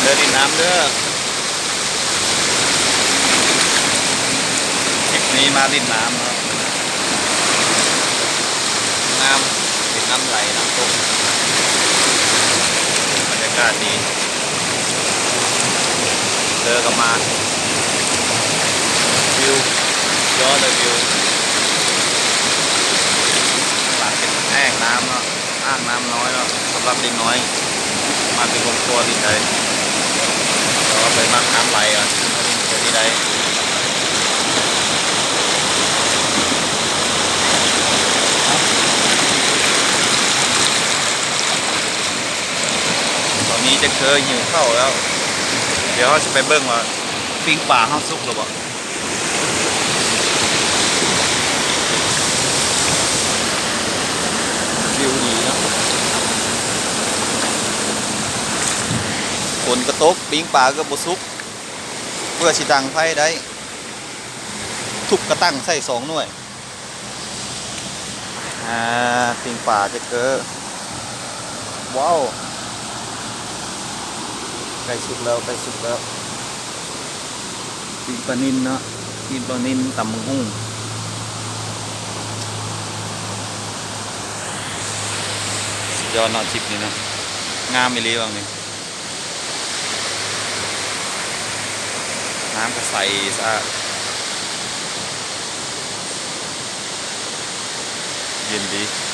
ເດີ ຫຼິ້ນນ້ຳເດີ ທຣິບນີ້ມາຫຼິ້ນນ້ຳເນາະ ງາມ ເປັນນ້ຳໄຫຼນ້ຳຕົກ ບັນຍາກາດດີ ເດີກະມາ ວິວ ຍອດເລີຍວິວ ຫຼັງເປັນແອ່ງນ້ຳເນາະ ອ່າງນ້ຳນ້ອຍເນາະ ສຳລັບເດັກນ້ອຍ ມາເປັນຄອບຄົວຫຼິ້ນໄດ້ ແຕ່ວ່າໃຜມັກນ້ຳໄຫຼກໍມາຫຼິ້ນແຖວນີ້ໄດ້ ຕອນນີ້ຈັກເທີຫິວເຂົ້າແລ້ວ ດຽວເຮົາຊິໄປເບິ່ງວ່າປີ້ງປາເຮົາສຸກແລ້ວບໍ່. ວິວດີເນາະ ຝົນກະຕົກ ປີ້ງປາກະບໍ່ສຸກ ເພື່ອຊິດັງໄຟໄດ້ ທຸບກະຕັງໃສ່ສອງໜ່ວຍ ອ່າ ປີ້ງປາຈັກເກີ ວ້າວ ໃກ້ສຸກແລ້ວ ໃກ້ສຸກແລ້ວ. ປີ້ງປານິນເນາະ ປີ້ງປານິນ ຕຳບັກຫຸ່ງ ສຸດຍອດເນາະ ທຣິບນີ້ເນາະ ງາມອີ່ຫຼີຫວ່າງນີ້ ນ້ຳກະໃສສະອາດ ເຢັນດີ.